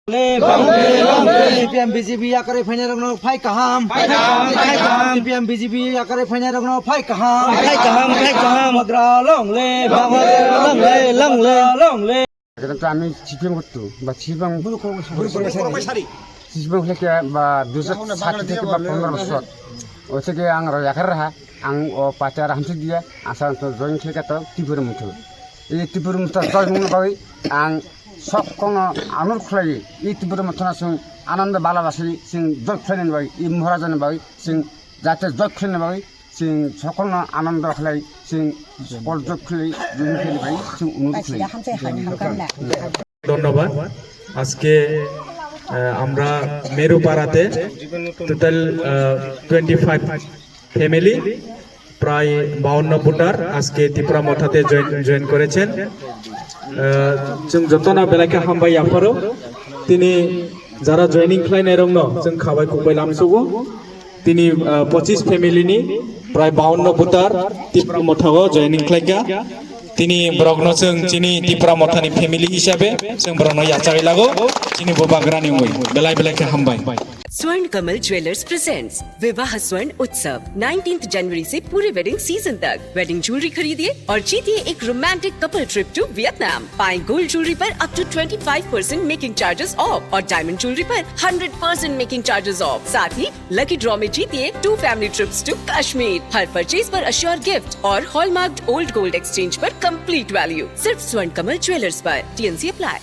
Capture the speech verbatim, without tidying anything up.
Long live, long live, long live. C P M B J P yakarwi phainairokno phai kaham. Phai kaham, phai kaham. C P M B J P yakarwi phainairokno phai kaham. Phai kaham, phai kaham. Bubagra long live. Bubagra long live, long live. Bubagra long live. Ekta to ami C P M kortu, ba C P M, C P M hwnkhe ba dui hajar sat theke ba pondro bosor. O theke ang rw yakarwi raha, ang o party o hamsik diya, asa to join khlai kha to Tipra Motha. Ei Tipra Motha join wngna bagwi ang sok kono anur khlai, ei Tipra Motha no chwng anando balabasi chwng join khlaina bagwi, ei Maharajani bagwi chwng jate join khlaina bagwi chwng sokolno anando khlai, chwng sokol join khlai, join khlaina bagwi chwng anur khlai. ধন্যবাদ। আজকে আহ, আমরা মেরুপাড়াতে total twenty five family, প্রায় বাউন্ন ভোটার আজকে তিপ্রা মথাতে join join করেছেন। আহ, जों jotono belai khe hambai yapharo। Tini jara joining khlainairokno जों khabai khukbai lamsugo। Tini, ah, pochis family ni prai bawanno voter Tipra Motha o joining khlaikha. Tini borokno chwng chini Tipra Motha ni family hisabe chwng borokno yachagwi lago. Chini bubagrani wngwi belai belai khe hambai. Swarn Kamal Jewellers presents Vivah Swarn Utsav, nineteenth जनवरी से पूरे wedding season तक। Wedding jewellery खरीदिए और जीतिए एक romantic couple trip to Vietnam. पाएं gold jewellery पर up to twenty five percent making charges off और डायमंड ज्वेलरी पर hundred percent making charges off. साथ ही लकी ड्रॉ में जीतिए two family trips to Kashmir. हर परचेज पर अश्योर गिफ्ट और हॉलमार्क्ड ओल्ड गोल्ड एक्सचेंज पर कंप्लीट वैल्यू। सिर्फ स्वर्ण कमल ज्वेलर्स पर। TNC apply.